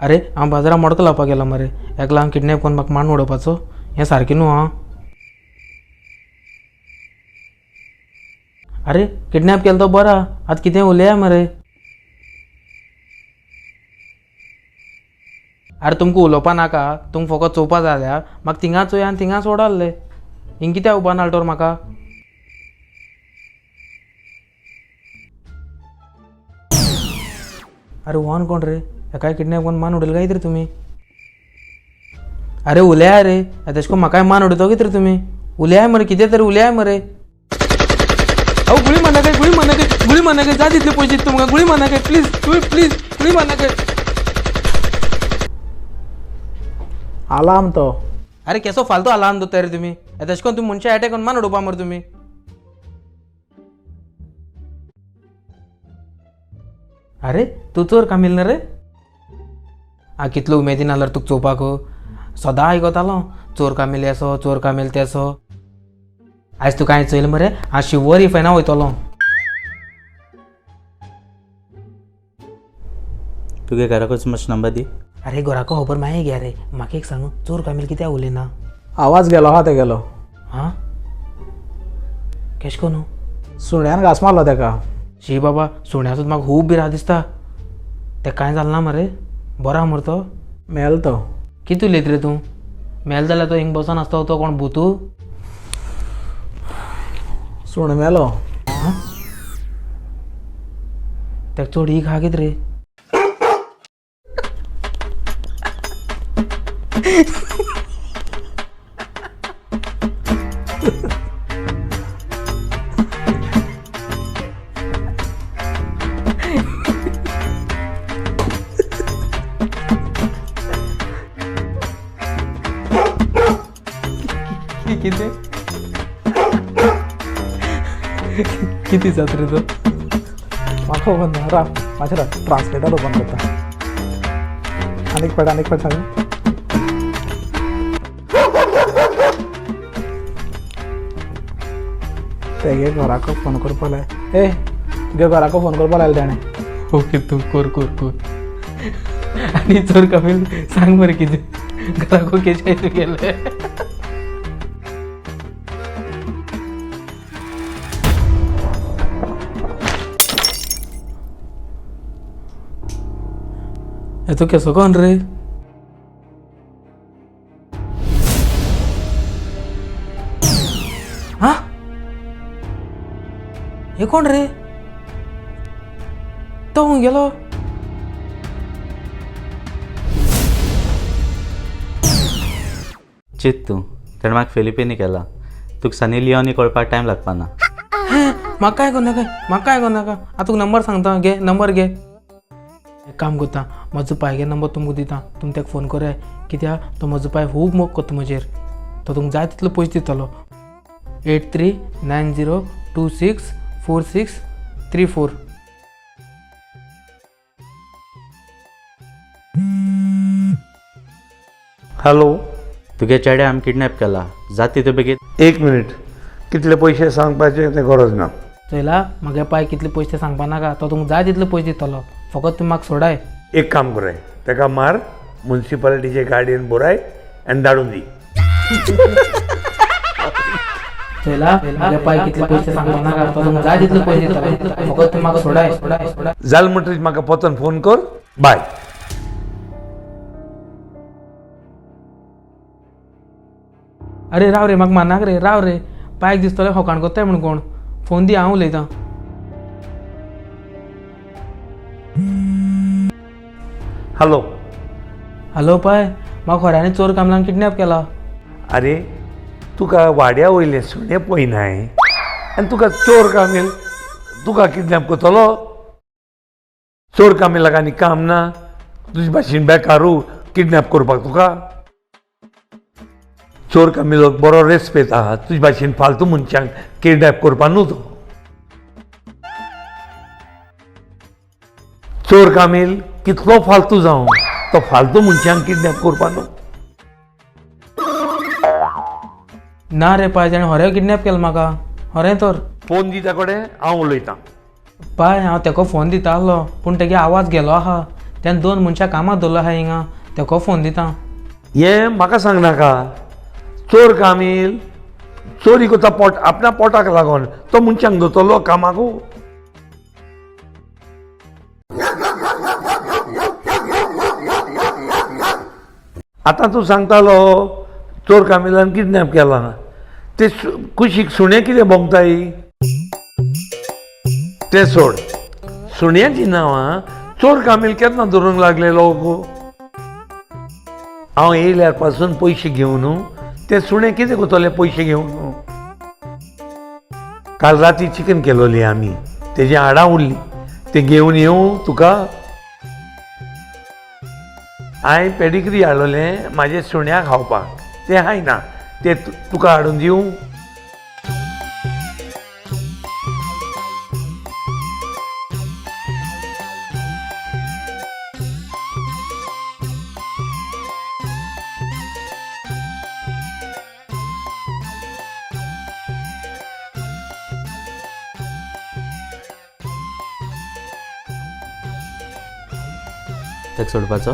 अरे हांव बाजारान मडको लावपाक गेला मरे, एकला हांव किडनॅप करून म्हाका मारून उडोवपाचो, हें सारकें न्हू. आं अरे किडनॅप केलो तो बरो, आतां कितें उलया मरे. अरे तुमकां उलोवपा नाका, तुमकां फकत चोवपा जाय जाल्यार म्हाका थिंगा चोया आनी थिंगा सोडाल्ले, हिंग कित्याक उबा नाल तर म्हाका. अरे वन कोण रे, हेकाय किडनॅप करून मान उडयले काय कितें रे तुमी? अरे उलया रे, तेश कोन म्हाकाय मान उडयतो कितें रे तुमी? उलयाय मरे, कितें तरी उलयाय मरे. अहो गुळी मारनाकाय, गुळी मारनाकाय, गुळी मारनाकाय, जाय तितले पयशे दिता तुमकां, गुळी मारनाकाय प्लीज, तुमी प्लीज गुळी मारनाकाय. आलार्म तो. अरे केसो फालतू अलार्म दवरता रे तुमी, तेश कोन तुमी मनशां एटॅक करून मान उडोवपा मरे तुमी. अरे तूं चोर कामील ना रे? आ कितलो उमेदीन आसलो तुका चोवपाक, सदां आयकतालो चोर कामील येसो, चोर कामील तेसो. आयज तुका हांवें चोयलें मरे, हांव शिवर इफेना वयतलो. तुगे घराकच मातसो नंबर दी. अरे घराको खबर मागीर घे रे, म्हाका एक सांग चोर कामील कित्याक उलयना? आवाज गेलो आहा तेगेलो. आं केश कोन्नू? सुण्यान घांस मारलो तेका. शी बाबा, सुण्याचो म्हाका खूब भिरांत दिसता. तेका कांय जालें ना मरे? बरो आहा मरे तो? मेल तो. कितें उलयत रे तूं? मेल जाल्यार तो हिंग बसोन आसता तो कोण भुतू? सुण मेलो. तेका चड ईक आहा कितें रे? कितें कितें जाता रे तो? म्हाका खबर ना, राव मातशें राव, ट्रान्सलेटर ओपन करता. आनीक फावट, आनीक फावट सांग. तेगे घराक फोन करपा लाय. ए तुगे घराक फोन करपा लायलो तेणें. ओके तूं कोर कोर कोर आनी चोर कामील सांग मरे कितें घराको केशे गेले? हेतो केसो कोण रे? हा हे कोण रे? तो खंय गेलो? चित तूं, तेणें म्हाका फिलिपिनी केला. तुका सनी लियोनी कळपाक टायम लागपा ना. म्हाका कांय करनाका, म्हाका कांय करनाका. हांव तुका नंबर सांगता, घे नंबर घे. एक काम करता, म्हजो पायगे नंबर तुमकां दिता, तुमी ताका फोन कराय, कित्याक तो म्हजो पाय खूब मोग करता म्हजेर, तो तुमकां जाय तितले पयशे दितलो. 8390264634. हॅलो. तुगे चेड्या आमी किडनॅप केला, जात तितू बेगीन. एक मिनिट, कितले पयशे सांगपाचे तें गरज ना. चोयला म्हगे पाय कितले पयशे ते सांगपा नाका, तो तुमकां जाय तितले पयशे दितलो, फकत तुमी म्हाका सोडाय. एक काम कराय, तेका मार मुन्सिपालिटीचे गाडयेन बोराय आनी धाडून दी. चोयला म्हगे पाय कितले पयशे ते सांगपा नाका, तो तुमकां जाय तितले पयशे दितलो, फकत तुमी म्हाका सोडाय. जालें म्हणटकीच म्हाका परतून फोन कर. बाय. अरे राव रे, म्हाका मारनाका रे, राव रे, पायक दिसतलें फकाण करताय म्हूण कोण. फोन दी, हांव उलयतां. हॅलो. हॅलो पाय, म्हाका खऱ्यांनी चोर कामलान किडनॅप केला. अरे तुका वाड्या वयलें सुणें पळयनाय आनी तुका चोर कामील तुका किडनॅप करतलो? चोर कामीलाक आनी काम ना? तुजे भाशेन बेकारू किडनॅप करपाक तुका? चोर कामीलोक बरो रेस्पेद आहा, तुजे भाशेन फालतू मनशांक किडनॅप करपा न्हू तो. चोर कामील कितलो फालतू जावं, तो फालतू मनशांक किडनॅप करपा न्हू. ना रे पाय, तेणें खरें किडनॅप केलां म्हाका, खरें तर. फोन दी त्या कडेन, हांव उलयतां. पाय हांव तेका फोन दितालो पूण तेगे आवाज गेलो आहा, तेन्ना दोन मनशां कामाक दवरलो आहा हिंगा, तेका फोन दिता. हें म्हाका सांगनाका. चोर कामील चोरी करता पोट आपल्या पोटाक लागून, तो मनशांक दवरतलो कामाकू? आतां तूं सांगतालो चोर कामिलान किडनॅप केला, ते कुशीक सुणें कितें भोंवताय तें सोड. सुण्याचीं नांवां चोर कामील केन्ना धरूंक लागले लोक? हांव येयल्यार पासून पयशे घेवन ते सुणें कितें करतले पयशे घेवन? काल राती चिकन केलोली आमी, तेजी हाडां उरली, ते घेवन येवं तुका? हांवें पेडिग्री हाडलेलें म्हाजे सुण्याक खावपाक, तें हाय ना, तें तुका हाडून दिवं? ताका सोडपाचो?